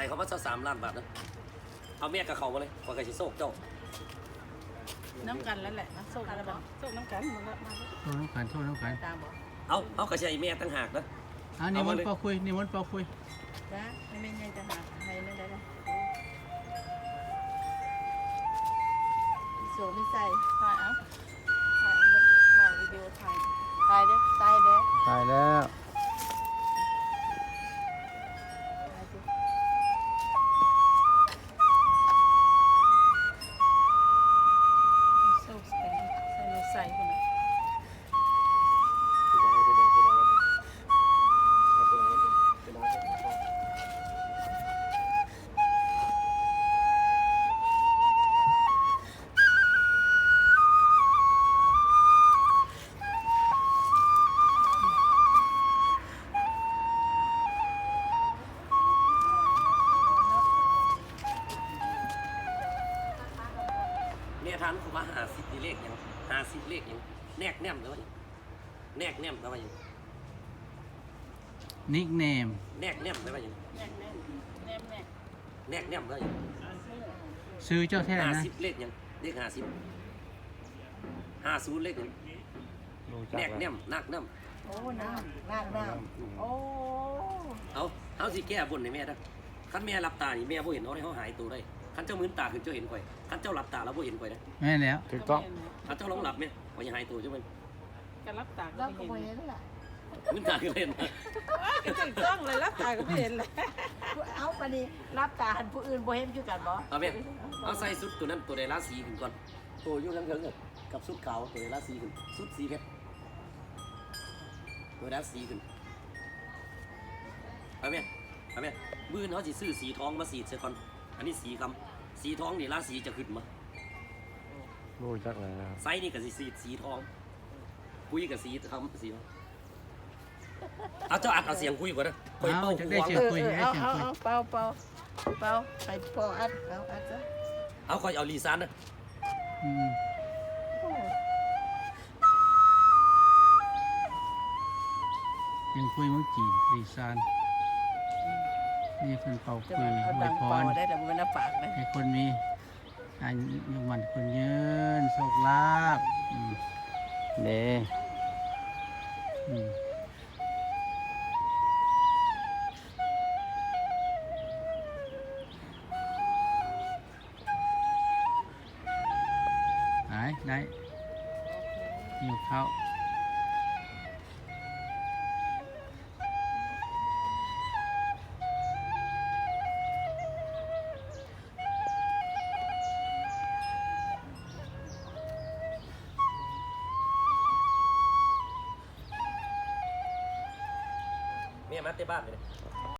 ໃຫ້ເຂົາມາຊາວສາມລ້ານບາດນະ. ເອົາແມ່ກັບເຂົາມາເລີຍ ຂ້ອຍກໍຊິໂຊກເຈົ້າ. ນຳກັນນັ້ນແຫຼະນະ ໂຊກນຳກັນ ໂຊກນຳກັນ ມາເລີຍ ມາເລີຍ ໂຊກນຳກັນ ໂຊກນຳກັນ. ຕາມບໍ່? ເອົາ ເອົາ ກໍຊິໃຫ້ແມ່ຕ່າງຫາກນະ. ເອົາ ນິມົນເປົ່າຄຸຍ ນິມົນເປົ່າຄຸຍ. ຈ້າ ໃຫ້ແມ່ໃຫຍ່ຕ່າງຫາກ ໃຫ້ນັ້ນໄດ້ລະ. ໂຊກມີໃສ່ ຖ່າຍເອົາ ຖ່າຍເອົາ ຖ່າຍວິດີໂອ ຖ່າຍ ຖ່າຍເດີ້ ຖ່າຍເດີ້ ຖ່າຍແລ້ວ. ແມ່ຖາມເຂົາວ່າຫ້າສິບນີ້ເລກຫຍັງ? ຫ້າສິບເລກຫຍັງ? ແນກແນມແປວ່າຫຍັງ? ແນກແນມແປວ່າຫຍັງ? ນິກເນມ ແນກແນມແປວ່າຫຍັງ? ແນກແນມ ແນມແນກ ແນກແນມແປວ່າຫຍັງ? ຊື່ເຈົ້າແທ້ນະ? ຫ້າສິບເລກຫຍັງ? ເລກຫ້າສິບ ຫ້າສູນເລກຫຍັງ? ແນກແນມ ນາກນ້ຳ. ໂອ້ ນ້ຳ ນາກນ້ຳ. ໂອ້ ເອົາ ເຮົາຊິແກ້ບົນໃຫ້ແມ່ເດີ້. ຄັນແມ່ຫຼັບຕານີ້ ແມ່ບໍ່ເຫັນເຮົາເດ້ ເຮົາຫາຍໂຕໄດ້. ຄັນເຈົ້າມືນຕາຂຶ້ນ ເຈົ້າເຫັນຂ້ອຍ. ຄັນເຈົ້າຫຼັບຕາແລ້ວ ບໍ່ເຫັນຂ້ອຍເດ້. ແມ່ນແລ້ວ ຖືກຕ້ອງ. ຄັນເຈົ້າລອງຫຼັບແມ່ ຂ້ອຍຊິຫາຍໂຕເຈົ້າເບິ່ງ. ກໍຫຼັບຕາກໍບໍ່ເຫັນ ມືນຕາຂຶ້ນເຫັນ. ກໍຖືກຕ້ອງແລ້ວ ຫຼັບຕາກໍບໍ່ເຫັນແຫຼະ. ເອົາ ບາດນີ້ຫຼັບຕາຫັ້ນ ຜູ້ອື່ນບໍ່ເຫັນຄືກັນບໍ່? ເອົາແມ່ ເອົາໃສ່ຊຸດໂຕນັ້ນ ໂຕໃດລາສີຂຶ້ນກ່ອນ. ໂຕຢູ່ເທິງໆ ກັບຊຸດຂາວ ໂຕໃດລາສີຂຶ້ນ. ຊຸດສີເພັດ ໂຕໃດລາສີຂຶ້ນ. ເອົາແມ່ ເອົາແມ່ ມື້ອື່ນເຮົາຊິຊື້ສີທອງມາສີດໃສ່ກ່ອນ. ອັນນີ້ສີຄຳ ສີທອງນີ້ລາສີຈະຂຶ້ນມາ. ບໍ່ຮູ້ຈັກແລ້ວ. ໄຊນີ້ກໍຊິສີດສີທອງ ກຸຍກໍສີຄຳ ສີທອງ. ເອົາ ເຈົ້າອັດເອົາສຽງຄຸຍກ່ອນເດີ້. ຂ້ອຍເປົ່າ ເອົາ ເອົາ ເປົ່າ ເປົ່າ ໃຫ້ພໍ່ອັດ. ເອົາ ອັດຊະ. ເອົາ ຂ້ອຍເອົາລີຊານເດີ້. ອືມ ຍັງຄຸຍເມືອງຈີນ ລີຊານ. ນີ້ເພິ່ນເປົ່າຄຸຍອວຍພອນ ໃຫ້ຄົນມີອາຍຸໝັ້ນຂວັນຍືນ ໂຊກລາບ. ອືມ ເດ້. ອືມ ໄດ້ ໄດ້ ຫິວເຂົ້າ. ແມ່ມາແຕ່ບ້ານເດ້.